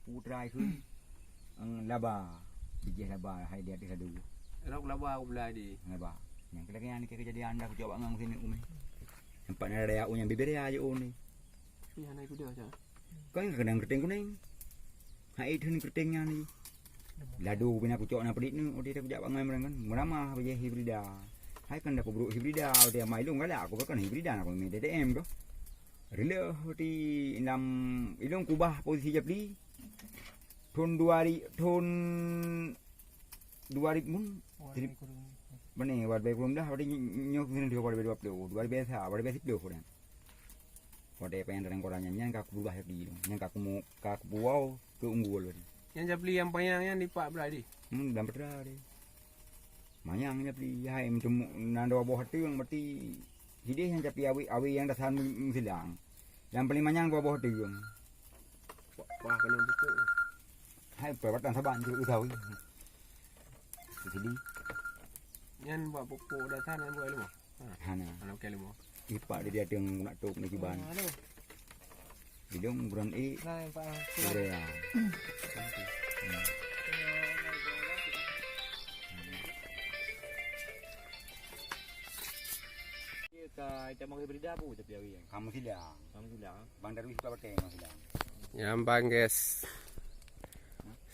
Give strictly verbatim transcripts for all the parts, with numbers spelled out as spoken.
Putra kheun, laba. Bijéh laba hai di ateueh ladu. Rok laba u beulai di. Laba. Nyang keu lagèe nyan keu keujadian dah kucok bak ngang sini umi. Nampak na daya u nyang bibir ya aja uni. Iya, na itu dia, Cak. Kan keunong keuting kuning. Hai itu ni keuting nyan ni. Ladu bina kucok na pedit ni, udi dah kujak bak ngang mereng kan. Meurama bijéh hibrida. Hai kan dah kubruk hibrida, udi amai lôn galak, aku kan hibrida, aku main D D M tu. Rileuh di lam ilong kubah posisi Japli. Thon dua ri-, thon dua ribu mun, trip, bani, dua ribu dua puluh dah, berarti ny-, nyoh keunan dua ribu dua puluh, dua ribu biasa, dua ribu biasa puluh dah. Pada apa yang dalam koran nyan, nyan ka aku berubah Japli tu. Nyan ka aku mu-, ka aku buau ke unggul tadi. Yang Japli yang panyang yang dipak belah di? Hmm, dalam peta di. Manyang Japli, hai, meuteumu-, na dua boh teung, berarti hideh nyang Japli awi, awi nyang dasar meusilang. Nyang paling manyang dua boh teung. Wah, wah, kena pupuk. Hai, perbatan saban tu, tahu. Sini. Nyan buat pupuk dasar, nyan buat ilmu. Ha. Hana. Hana pakai ilmu. Ipak dia, dia tengok nak tok ni kiban. Hidung buran i. Nah, yang Pak. Korea. Ka, ka mau beri dah apa, tapi hari yang. Kamu silang. Kamu silang. Bang Darwis buka pakai, kamu silang. Nyambang, guys.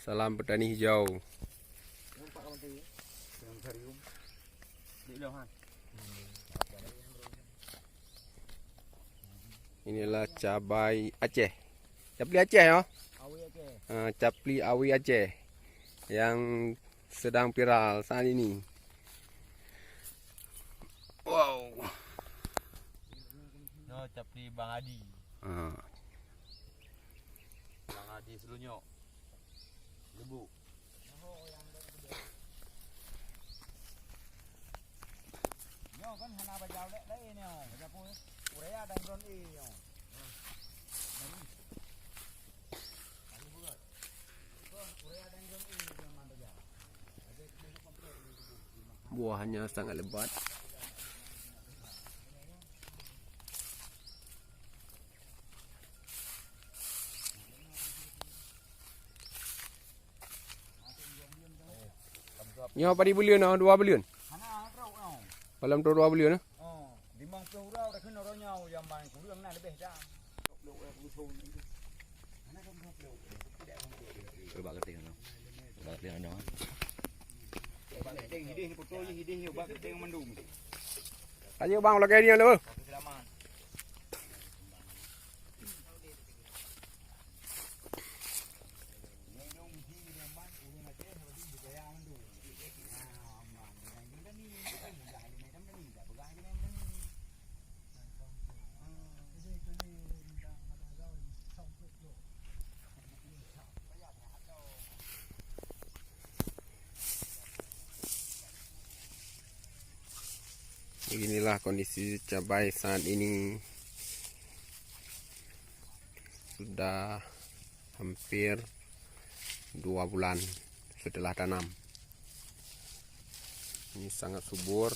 Salam petani hijau. Nampak kamu tu? Planetarium. Dek dah, ha. Inilah cabai Aceh. Capli Aceh, ya? Awi Aceh. Ah, capli awi Aceh yang sedang viral saat ini. Wow. No, capli Bang Adi. Ah. Bang Adi Selunyok. Lebu. Nyoe kan hana bajau lé laén nyoe. Bajau pun. Uraya dan drone e nyoe. Buahnya sangat lebat. Nyoe padum buleuen, oh, dua buleuen. Hana trok nyoe. Malam tu dua buleuen, eh? Oh, limong ploh uroe dah keunoe uroe nyoe, nyang ban kureueng na leubeh dah. Ubak geuting tu. Ubak geuting tu. Ubak geuting hidih ni, beutôi hidih ni, ubak geuting mandum. Ayo bang, lagi ni lah. Selamat. Beginilah kondisi cabai saat ini. Sudah hampir dua bulan setelah tanam. Ini sangat subur.